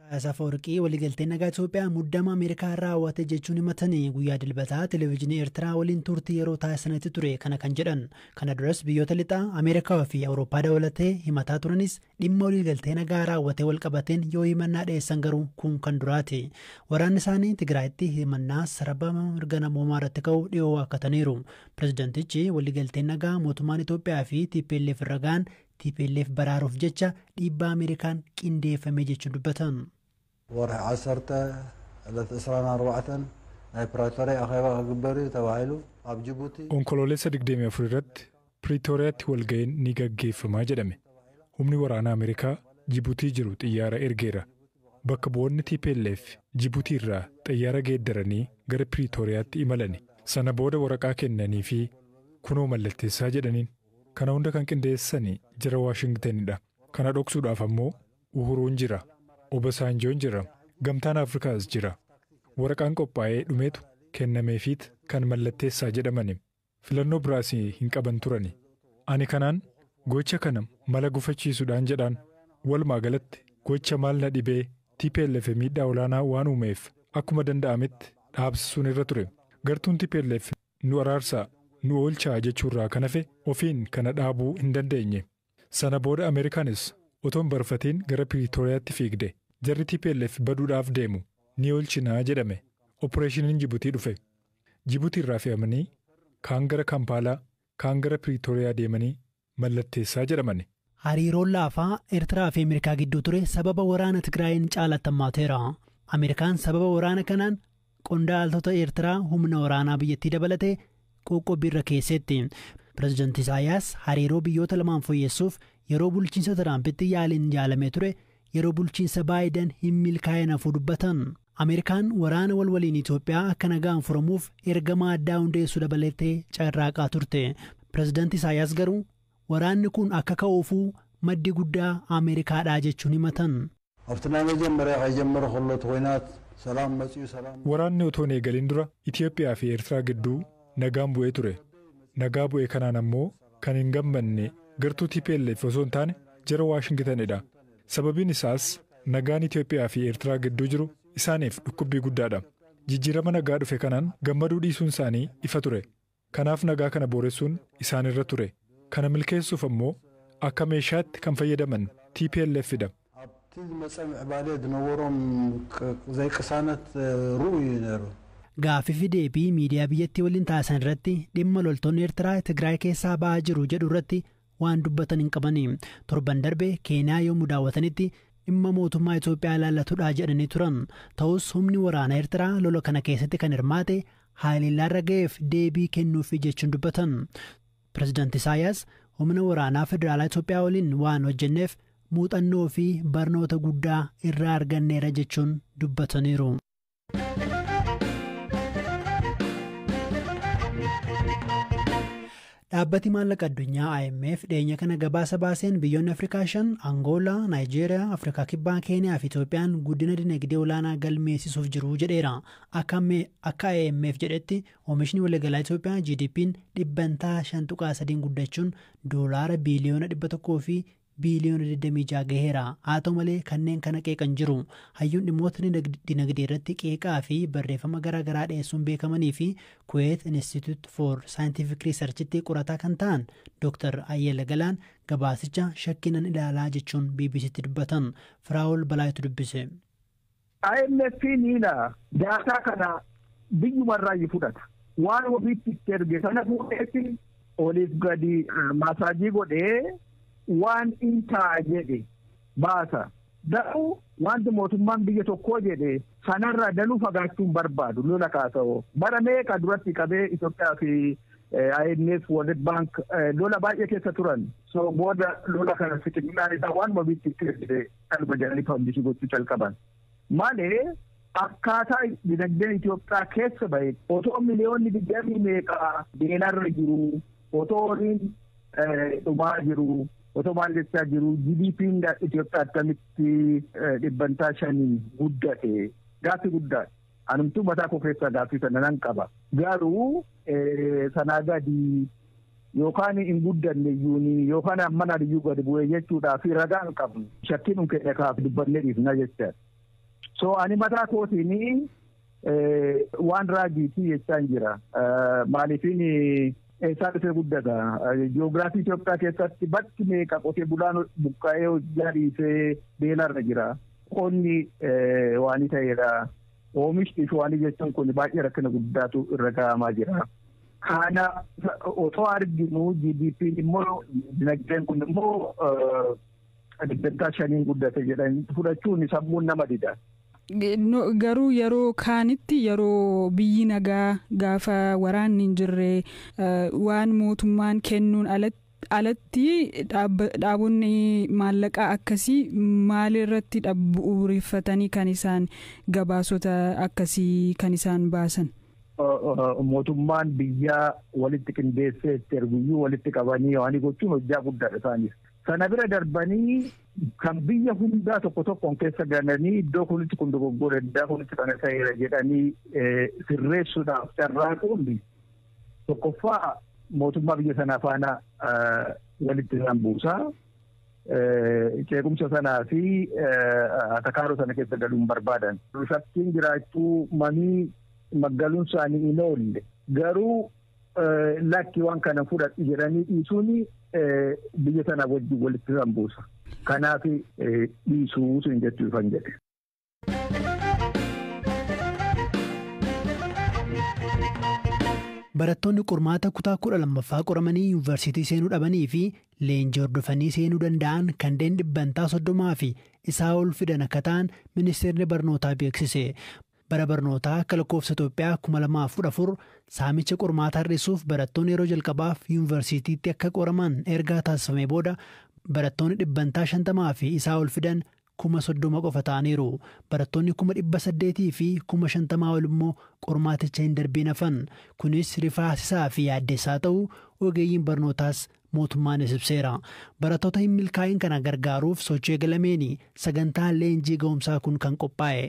Isaayyaas Afwerqii waliigalteen nagaa Itoophiyaa muddama Ameerikaa raawwate jechuun himatanii guyyaa Dilbataa televezyiinii Eertiraa waliin turtii yeroo taasisanitti ture kana kan jedhan. Kana duras biyyoota lixaa Ameerikaa fi Awurooppaa dabalatee himataa turanis dhimma waliigaltee nagaa raawwatee wal qabateen yoo himannaa dhiyeessan garuu kun kan duraati. Waraanni isaanii Tigraayitti himannaa sarbama mirga namoomaa irratti ka'u dhiyoo waakkataniiru. Pirezidantichi waliigalteen nagaa mootummaan Itoophiyaa fi TPLF irra ga'an TPLF baraaruuf jecha dhiibbaa Ameerikaan qindeeffame jechuun dubbatan. ወርሒ ዓሰርተ ዕለት 24 ናይ ፕሪቶርያ ኣኼባ ክግበር እዩ ተባሂሉ ኣብ ጅቡቲ Onkoloolessa 24 irratti Piriitooriyaatti walga'iin ni gaggeeffamaa jedhame. Humni waraanaa Ameerikaa Jibuutii jiru xiyyaara ergeera. Bakka bu'oonni TPLF Jibuutii irraa xiyyaara geeddaranii gara Piriitooriyaatti imalani. Sana booda waraqaa kennanii fi kunoo mallatteessaa jedhaniin. Kana hunda kan qindeessani jara Waashingtenidha. Kana dhoksuudhaaf ammoo Uhuruun jira. Obasanjoon jira. Gamtaan Afrikaas jira. Waraqaan qophaa'ee dhumeetu kennameefiit kan mallatteessaa jedhamani. Filannoo biraas hin qaban turani. Ani kanaan gocha kana mala gufachiisuudhaan jedhaan. Walumaa galatti gocha maal na dhibee TPLF miidhaa olaanaa waan uumeef akkuma danda'ametti dhaabsisuun irra ture. Gartuun TPLF nu araarsaa nu oolchaa jechuurraa kan hafe ofiin kana dhaabuu hin dandeenye. Sana booda Ameerikaanis otoo hin barfatiin gara Piriitooriyaatti fiigde. Jarri TPLF baduudhaaf deemu ni oolchinaa jedhame. Opereeshiniin Jibuutii dhufe. Jibuutii irraa fe'amanii kaan gara Kampaalaa, kaan gara Piriitooriyaa deemanii mallatteessaa jedhamani. Hariiroon laafaa Eertiraa fi Ameerikaa gidduu ture sababa waraana Tigraayin caalatti hammaateera. Ameerikaan sababa waraana kanaan qondaaltota Eertiraa humna waraanaa biyyattii dabalatee qoqqobbii irra keessetti. Pireezidaanti Isaayyaas hariiroo biyyoota lamaan fooyyessuuf yeroo bulchiinsa Tiraampitti yaaliin yaalamee ture yeroo bulchiinsa Baayiden hin milkaa'in hafuu dubbatan. Ameerikaan waraana wal waliin Itoophiyaa akka nagaan furamuuf ergama addaa hundeessuu dabalatee carraaqaa turte. Pireezidaanti Isaayyaas garuu waraanni kun akka ka'uufuu maddi guddaa Ameerikaadhaa jechuun himatan. ኣብቲ ናይ መጀመርያ ከይጀመረ ከሎ እቲ ኩናት ሰላም መፅኡ ሰላም Waraanni otoo hin eegalin dura Itoophiyaa fi Eertiraa gidduu nagaan bu'ee ture. Nagaa bu'e kanaan ammoo kan hin gammanne gartuu TPLF osoo hin taane jara Waashingtanidha. Sababiin isaas nagaan Itoophiyaa fi Eertiraa gidduu jiru isaaniif dhukkubbii guddaadha. Jijjiirama nagaa dhufe kanaan gammaduu dhiisuun isaanii ifa ture. Kanaaf nagaa kana booressuun isaanirra ture. Kana milkeessuuf ammoo akka meeshaatti kan fayyadaman TPLFidha. ኣብቲ ዝመፀ ምዕባለ ዝነበሮም ዘይቅሳነት ርኡይ እዩ ነይሩ። Gaaffii fi deebii miidiyaa biyyattii waliin taasisan irratti dhimma loltoonni Eertiraa Tigraay keessaa ba'aa jiru jedhu irratti waan dubbatan hin qabani. Torban darbe Keeniyaa yommuu daawwatanitti dhimma mootummaa Itoophiyaa ilaallatudha jedhanii turan. Ta'us humni waraanaa Eertiraa lola kana keessatti kan hirmaate haleellaarra ga'eef deebii kennuufi jechuun dubbatan. Pireezidaanti Isaayyaas humna waraanaa federaalaa Itoophiyaa waliin waan hojjenneef muuxannoo fi barnoota guddaa irraa arganneera jechuun dubbataniiru. Dhaabbati maallaqa addunyaa IMF dhiyeenya kana gabaasa baaseen biyyoonni Afrikaa shan Angoolaa, Naayijeeriyaa, Afrikaa Kibbaa, Keeniyaa fi Itoophiyaan guddina dinagdee olaanaa galmeessisuuf jiru jedheera. Akka IMF jedhetti oomishni waliigalaa Itoophiyaa GDP'n dhibbantaa 5.3 guddachuun doolaara biiliyoona 100 fi biiliyoona 26 gaheera. Haa ta'u malee kanneen kana qeeqan jiru. Hayyuun dhimmoota dinagdee irratti qeeqaa fi barreeffama garaa garaa dhiyeessuun beekamanii fi Kuwait Institute for Scientific Research'tti qorataa kan ta'an Dr. Ayyala Galaan gabaasicha shakkinan ilaalaa jechuun BBC'tti dubbatan. Firaa'ol Balaayitu dubbise. IMF niila daataa kana biyyumarraa fudhata. Waan ofiitti itti erge sana fuudheetti oliif gadi maasaajii godhee waan in ta'a jedhe baasa. Garuu wanti mootummaan biyya tokkoo jedhe sanarraa danuu fagaachuun barbaadu lola kaasa'oo. Bara meeqa duratti qabee Itoophiyaa fi IMF World Bank lola baay'ee keessa turan. So booda lola kana fixinaan isaa waan ofiitti itti ergite kanuma jedhanii pablishii gochuu calqaban. Malee akkaataa dinagdeen Itoophiyaa keessa bahe otoo miliyoonni digdamii meeqaa beelarra jiru, otoo horiin dhumaa jiru, otoo maal jechaa jiru, GDP'n Itoophiyaa akkamitti dhibbantaa shaniin guddate gaaffii guddaadha. Anumtuu mataa koo keessaa gaaffii sana nan qaba. Garuu sanaa gadi yookaan hin guddanne iyyuuni yookaan amman iyyuu gadi bu'ee jechuudhaa fi ragaa hin qabnu. Shakkiin kun keenya kaaf dubbannee dhiifna jechaadha. So ani mataa kootiin waan raajiitii jechaan jira. Maaliifin eessaa dhufee guddata. Ji'oogiraafii Itoophiyaa keessatti bakki meeqa qotee bulaan buqqa'ee hojjaa dhiisee beelarra jira. Qonni waanii ta'eedha. Oomishni fi waanii jechuun kun baay'ee rakkina guddaatu irra gahamaa jira. Kana otoo arginu GDP'n immoo dinagdeen kun immoo 5% guddate jedhanii fudhachuun sammuun nama dida. Garuu yeroo kaanitti yeroo biyyi nagaa gaafa waraanni hin jirre waan mootummaan kennuun alatti dhaabonni maallaqaa akkasii maalirratti bu'uureffatanii kan isaan gabaasota akkasii kan isaan baasan? Mootummaan biyyaa walitti qindeessee itti erguyyuu walitti qabanii waan gochuun hojjaa guddaadha isaaniif. Sana bira darbanii kan biyya hundaa tokko tokkoon keessa galanii iddoo kunitti kun dogoggora iddoo kunitti kana ta'eera jedhanii sirreessuudhaaf carraaquun tokkoffaa mootummaa biyya sanaa faana walitti isaan buusaa. Ceequmsa sanaa fi atakaaroo sana keessa galuun barbaadan. Shakkiin jiraachuu mamii maggaluun isaanii hin oolle garuu lakki waan kana fudhadhu jedhanii dhiisuun biyya sanaa wajjin walitti isaan buusa. Kanaaf dhiisuu sun jechuu ifan jedhe. Barattoonni qormaata kutaa 12ffaa qoramanii yuunivarsiitii seenuu dhabanii fi leenjii hordofanii seenuu danda'an kanneen 30% fi isaa ol fidan akka ta'an ministeerri barnootaa beeksise. Bara barnootaa akka lakkoofsa Itoophiyaa 2014 saamicha qormaataa hir'isuuf barattoonni yeroo jalqabaaf yuunivarsiitiitti akka qoraman ergaa taasifame booda barattoonni 50% fi isaa ol fidan 30,000 qofa ta'aniiru. Barattoonni 800,000 fi 50,000 ol immoo qormaaticha hin darbiin hafan. Kunis rifaasisaa fi yaaddeessaa ta'uu ogeeyyiin barnootaas mootummaanis ibseera. Barattoota hin milkaa'in kana gargaaruuf sochii eegalameeni sagantaan leenjii ga'umsaa kun kan qophaa'e.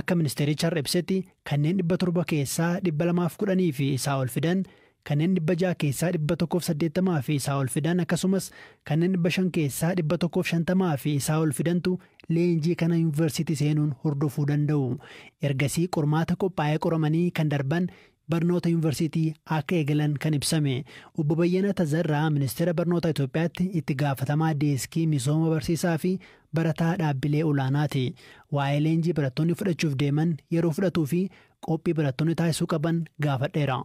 Akka ministeericha har'a ibsetti kanneen 700 keessaa 210 fi isaa ol fidan, kanneen 600 keessaa 180 fi isaa ol fidan akkasumas kanneen 500 keessaa 150 fi isaa ol fidantu leenjii kana yuunivarsiitii seenuun hordofuu danda'u. Ergasii qormaata qophaa'ee qoramanii kan darban barnoota yuunivarsiitii akka eegalan kan ibsame. Obbo Bayyana Tazarraa ministeera barnoota Itoophiyaatti itti gaafatamaa deeskii misooma barsiisaa fi barataa dhaabbilee olaanaati. Waa'ee leenjii barattoonni fudhachuuf deeman yeroo fudhatuu fi qophii barattoonni taasisuu qaban gaafadheera.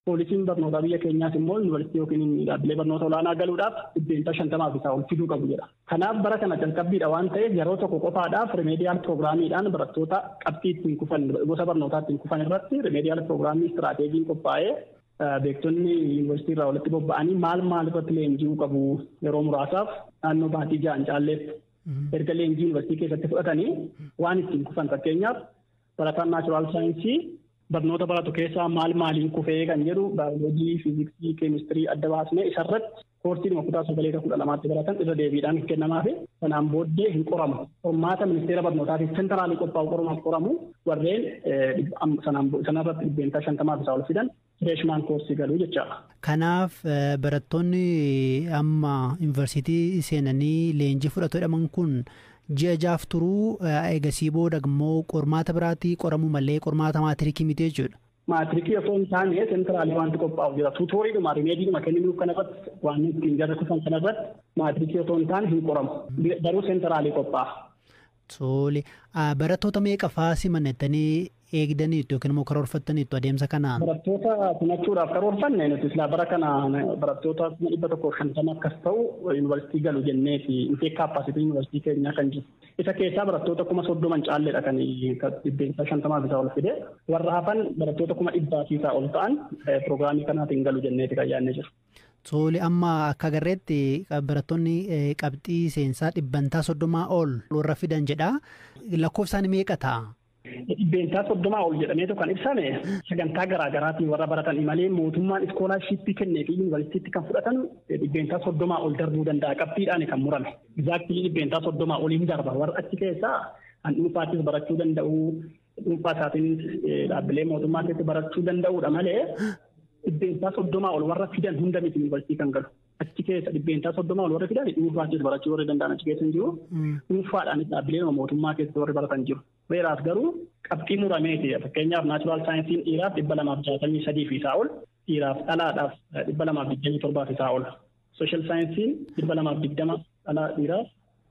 Poolisiin barnootaa biyya keenyaas immoo yuunivarsiitii yookiin dhaabbilee barnoota olaanaa galuudhaaf 50% isaa ol fiduu qabu jedha. Kanaaf bara kana jalqabbiidha waan ta'eef yeroo tokko qofaadhaaf remediyaal piroogiraamiidhaan barattoota qabxii ittiin kufan gosa barnootaa ittiin kufan irratti remediyaal piroogiraamii istiraateejiin qophaa'ee beektonni yuunivarsiitii irraa walitti bobba'anii maal maal irratti leenji'uu qabu yeroo muraasaaf naannoo baatii 6 caalleef erga leenjii yuunivarsiitii keessatti fudhatanii waan ittiin kufan fakkeenyaaf barataan naachuraal saayinsii barnoota baratu keessaa maal maaliin kufee kan jedhu baayoloojii, fiiziksii, keemistirii adda baasnee isarratti koorsiidhuma kutaa 9-12tti baratan irra deebiidhaan kennamaafi sanaan booddee hin qoramu. Qormaata ministeera barnootaatiif sentraalii qophaa'u qorumaaf qoramu warreen sanarratti 50% isaa ol fidan fireeshmaan koorsii galuu jechaadha. Kanaaf barattoonni amma yuunivarsiitii seenanii leenjii fudhatu jedhaman kun ji'a 6 turuu eegasii booda immoo qormaata biraatti qoramuu malee qormaata maatirikii miti jechuudha. Maatirikii osoo hin taane sentraalii wanti qophaa'u jira. Tuutoriidhuma rimeediidhuma kenninuuf kanarratti waan ittiin jarri kufan kanarratti maatirikii osoo hin taane hin qoramu. Garuu sentraalii qophaa'a. Tole barattoota meeqa fa'aa simannettanii eegdaniitu yookiin immoo karoorfattaniitu adeemsa kanaan? Barattoota simachuudhaaf karoorfanne nuti silaa bara kana barattoota 150 akkas ta'u yuunivarsiitii galu jenneeti intee kaappaasitii yuunivarsiitii keenyaa kan jiru. Isa keessaa barattoota 30,000 caalleedha kan 50% isaa ol fide. Warra hafan barattoota 100,000 isaa ol ta'an piroogiraamii kanaatiin galu jenneeti kan yaadne jiru. Tole amma akka agarreetti barattoonni qabxii seensaa 30% ol warra fidan jedha. Lakkoofsaan meeqa ta'a? 30% ol jedhameetu kan ibsame sagantaa garaagaraatiin warra baratan malee mootummaan iskoolaarshiippii kennee fi yuunivarsiitiitti kan fudhatan 30% ol darbuu danda'a. Qabxiidhaan kan murame. Egzaaktilii 30% oliin darba. Warra achi keessaa kan dhuunfaattis barachuu danda'u, dhuunfaa isaatiin dhaabbilee mootummaa keessatti barachuu danda'uudha malee 30% ol warra fidan hunda miti yuunivarsiitii kan galu. Achi keessa 30% ol warra fidan dhuunfaattis barachuu warri danda'an achi keessa hin jiru. Dhuunfaadhaanis dhaabbilee mootummaa keessatti warri baratan jiru. Weeraas garuu qabxii murameeti. Fakkeenyaaf naachuraal saayinsiin dhiiraaf 263 fi isaa ol, dhiiraaf dhalaadhaaf 227 fi isaa ol. Sooshaal saayinsiin 220 dhalaa dhiiraaf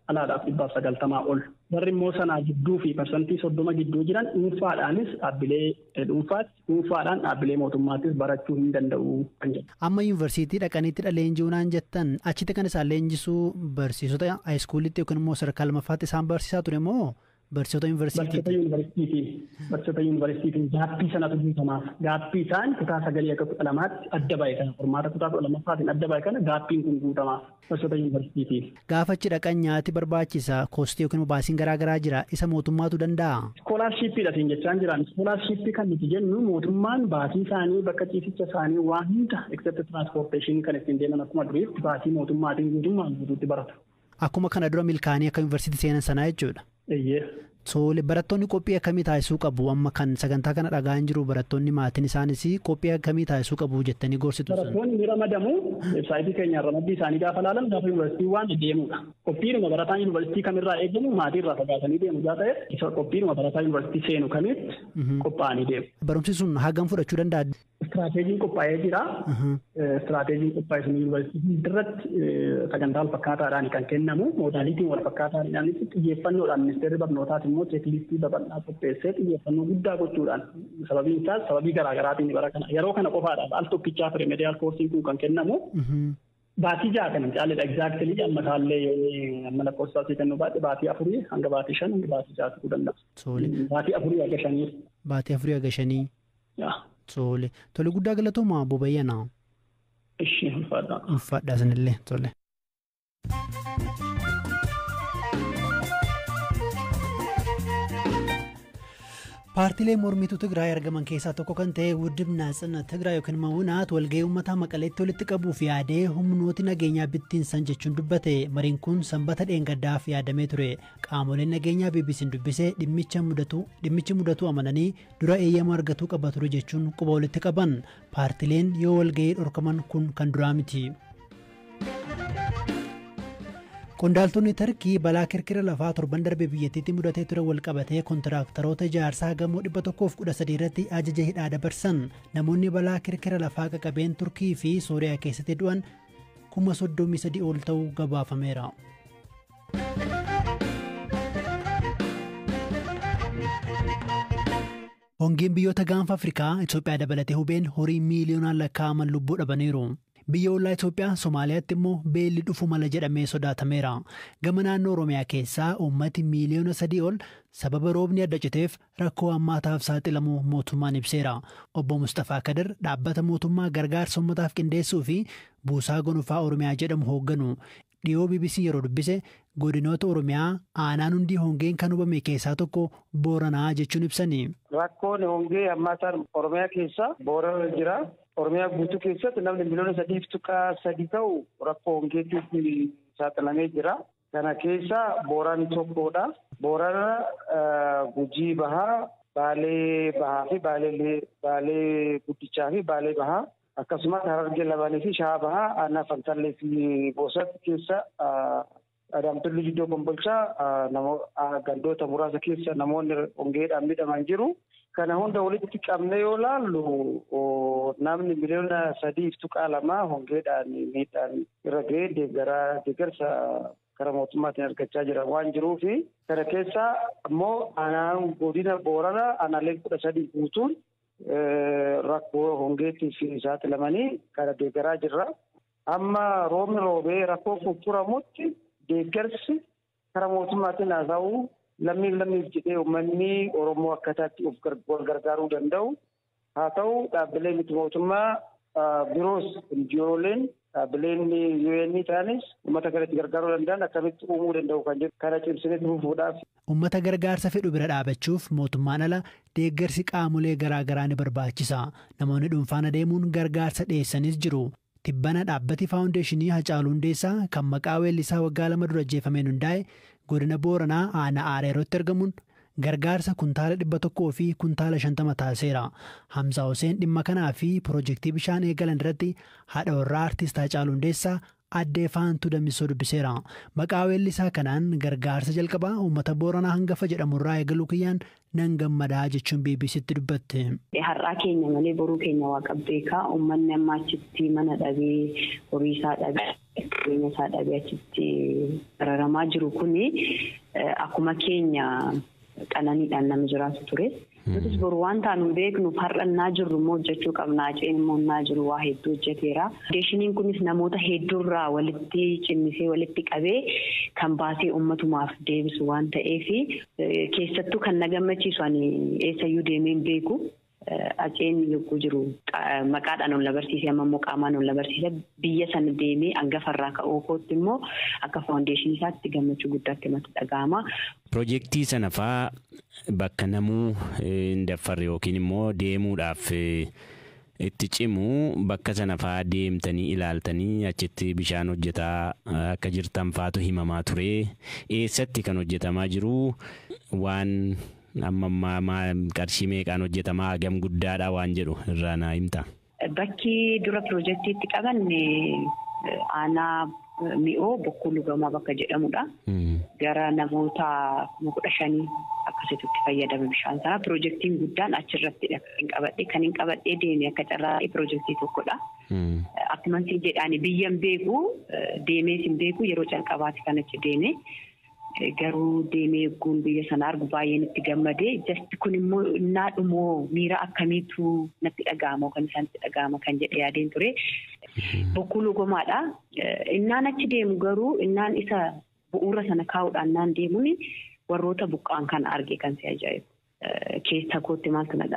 dhalaadhaaf 190 ol. Warri immoo sanaa gidduu fi 30% gidduu jiran dhuunfaadhaanis dhaabbilee dhuunfaatti dhuunfaadhaan dhaabbilee mootummaattis barachuu hin danda'u kan jedhu. Amma yuunivarsiitii dhaqaniitti leenji'uunaan jettan achitti kan isaan leenjisuu barsiisota haayiskuulitti yookiin immoo sadarkaa lammaffaatti isaan barsiisaa ture moo barsiisota yuunivarsiitiiti? Barsiisota yuunivarsiitiitiin. Barsiisota yuunivarsiitiitiin gaaffii sanatu guutamaaf. Gaaffii isaan kutaa 9 akka 12tti adda ba'e kana qormaata kutaa 12ffaatiin adda ba'e kana gaaffiin kun guutamaaf barsiisota yuunivarsiitiitiin. Gaafa achi dhaqan nyaati barbaachisa koostii yookiin baasiin garaa garaa jira isa mootummaatu danda'a. Iskoolaarshiippiidha siin jechaan jiraan. Iskoolaarshiippii kan nuti jennu mootummaan baasii isaanii bakka ciisicha isaanii waan hunda except transportation kan ittiin deeman akkuma duriitti baasii mootummaatiin guutummaan guutuutti baratu. Akkuma kana dura milkaa'anii akka yuunivarsiitii seenan sanaa jechuudha. Tole barattoonni qophii akkamii taasisuu qabu amma kan sagantaa kana dhaga'an jiru barattoonni maatiin isaanis qophii akkamii taasisuu qabu jettanii gorsitu? Barattoonni ni ramadamu weebsaayitii keenyaan ramaddii isaanii gaafa laalan gaafa yuunivarsiitii waan deemudha. Qophiinuma barataan yuunivarsiitii kamirraa eegamu maatiirraa fagaatanii deemu gaafa ta'e isa qophiinuma barataa yuunivarsiitii seenu kamitti qophaa'anii deemu. Barumsi sun hagam fudhachuu danda'a? Istiraateejiin qophaa'ee jira. Istiraateejiin qophaa'e sun yuunivarsiitii irratti sagantaa wal fakkaataadhaan kan kennamu moodaalitiin wal fakkaataadhaan xiyyeeffannoodhaan ministeerri barnootaas immoo cheeklistii babal'aa qopheessee xiyyeeffannoo guddaa gochuudhaan sababiin isaas sababii garaagaraatiin bara kana yeroo kana qofaadhaaf al tokkichaaf remediyaal koorsiin kun kan kennamu. Baatii 6 kan hin caalledha egzaaktilii amma isaallee amma lakkoofsa isii kennuu baadhe baatii 4 hanga baatii 5 hanga baatii 6 ta'uu danda'a. Baatii 4 haga 5. Baatii 4 haga 5. Tole tole guddaa galatooma obbo Bayyanaa. Ishii ulfaadha. Ulfaadha isinillee tole. Paartiilee mormituu Tigraay argaman keessaa tokko kan ta'e Wuddib Naatsinna Tigraay yookiin Mawunaat walgahii uummataa Maqaleetti walitti qabuuf yaadee humnooti nageenyaa bittinsan jechuun dubbate. Mariin kun sanbata dheengaddaaf yaadamee ture. Qaamoleen nageenyaa BBC'n dubbise dhimmichi mudatu amananii dura eeyyama argatuu qaba ture jechuun quba walitti qaban. Paartiileen yoo walgahii dhorkaman kun kan duraa miti. Qondaaltonni Tarkii balaa kirkira lafaa torban darbe biyyattiitti mudatee ture wal qabatee kontiraaktaroota ijaarsaa gamoo 113 irratti ajaja hidhaa dabarsan. Namoonni balaa kirkira lafaa qaqqabeen Turkii fi Sooriyaa keessatti du'an 33,000 ol ta'uu gabaafameera. Hongeen biyyoota gaanfa Afrikaa Itoophiyaa dabalatee hubeen horii miiliyoonaan lakkaa'aman lubbuu dhabaniiru. Biyya ollaa Itoophiyaa Somaaliyaatti immoo beelli dhufu mala jedhamee sodaatameera. Gama naannoo Oromiyaa keessaa uummati miiliyoona 3 ol sababa roobni adda citeef rakkoo hammaataaf saaxilamuu mootummaan ibseera. Obbo Mustafaa Kadir dhaabbata mootummaa gargaarsa uummataaf qindeessuu fi buusaa gonfaa Oromiyaa jedhamu hoogganu. Dhiyoo BBC yeroo dubbise godinoota Oromiyaa aanaan hundi hongeen kan hubame keessaa tokko Booranaa jechuun ibsani. Rakkoon hongee hammaataan Oromiyaa keessa Boorana jira. Oromiyaa guutuu keessatti namni miliyoona 3.3 ta'u rakkoo hongeetiif saaxilamee jira. Kana keessa Booran tokkodha. Boorana Gujii Bahaa, Baalee Bahaa fi Baalee Guddichaa fi Baalee Bahaa akkasumas Harargee Lamaanii fi Shawaa Bahaa aanaa Fantaallee fi Boosat keessa Adaamtolli Jiddoo Kombolchaa gandoota muraasa keessa namoonni hongeedhaan miidhaman jiru. Kana hunda walitti qabnee yoo laallu namni miliyoona 3.2 hongeedhaan miidhaan irra ga'ee deeggarsa karaa mootummaatiin argachaa jira waan jiruufi kana keessa immoo aanaan godina Booranaa aanaaleen 13 guutuun rakkoo hongeetiif saaxilamanii kana deeggaraa jirra. Amma roobni roobee rakkoo kun furamutti deeggarsi karaa mootummaatiin haa ta'u lammiin lammiif jedhee uummanni Oromoo akkataatti of wal gargaaruu danda'u haa ta'u dhaabbilee miti mootummaa biroos NGOleen dhaabbileen UN ta'anis uummata kanatti gargaaruu danda'an akkamitti uumuu danda'u kan jedhu kana cimsinee fufuudhaaf. Uummata gargaarsa fedhu bira dhaabachuuf mootummaan ala deeggarsi qaamolee garaa garaa ni barbaachisa. Namoonni dhuunfaan adeemuun gargaarsa dhiyeessanis jiru. Tibbana dhaabbati faawundeeshinii Hacaaluu Hundeessaa kan maqaa weellisaa waggaa 2 dura ajjeefameen hundaa'e godina Booranaa aanaa Aareerootti argamuun gargaarsa kuntaala 100 fi kuntaala 50 taasiseera. Hamzaa Hussein dhimma kanaa fi piroojeektii bishaan eegalan irratti haadha warraa artist Hacaaluu Hundeessaa Addee Faantuu Dammisoo dubbiseera. Maqaa weellisaa kanaan gargaarsa jalqabaa uummata Booranaa hangafa jedhamurraa eegaluu kiyyaan nan gammadaa jechuun BBCtti dubbatte. Har'aa keenya malee boruu keenya waaqa beekaa. Uummanni amma achitti mana dhabee, horii isaa dhabee, qabeenya isaa dhabee achitti dararamaa jiru kuni akkuma keenya qananiidhaan nama jiraatu ture. Nutis boru waan taanu beeknuuf har'annaa jirru immoo hojjechuu qabna. Aceen immoo innaa jiru waa hedduu hojjeteera. Faawundeeshiniin kunis namoota hedduurraa walitti cimmisee walitti qabee kan baasee uummatumaaf deebisu waan ta'eef, keessattuu kan na gammachiisu ani eessayyuu deemee hin beeku. Aceen yogguu jiru maqaadhaan ol na barsiise, amma immoo qaamaan ol na barsiise. Biyya sana deemee hangafarraa ka'uu kootti immoo akka faawundeeshinii isaatti gammachuu guddaatti natti dhaga'ama. Piroojeektii sana faa bakka namuu hin daffarre yookiin immoo deemuudhaaf itti cimu, bakka sana faa deemtanii ilaaltanii achitti bishaan hojjetaa akka jirtan faatu himamaa ture. Eessatti kan hojjetamaa jiru? Waan amma ammaa qarshii meeqaan hojjetamaa, hagam guddaadha waan jedhu irraa naa himta. Bakki dura piroojeektiitti qabanne aanaa Mi'oo Bokkuu Lugamaa bakka jedhamudha. Gara namoota 15,000 akkasitti fayyadama bishaan sana. Piroojeektiin guddaan achirrattidha kan hin qabadhe. Kan hin qabadhee deeme akka carraa piroojeektii tokkodha. Akkuma isin jedhaan biyyan beeku, deemees hin beeku, yeroo calqabaati kan achi deeme. Garuu deemee yogguun biyya sana argu baay'een itti gammadee, just kun immoo innaa dhumoo miira akkamiitu natti dhaga'ama kan isaanitti dhaga'ama kan jedhe yaadeen ture. Bokkuu Lugomaadha. Innaan achi deemu garuu innaan isa bu'uura sana kaa'uudhaan naan deemuun warroota buqqa'an kan arge kan si ajaa'ibu. Keessa kootti maaltu na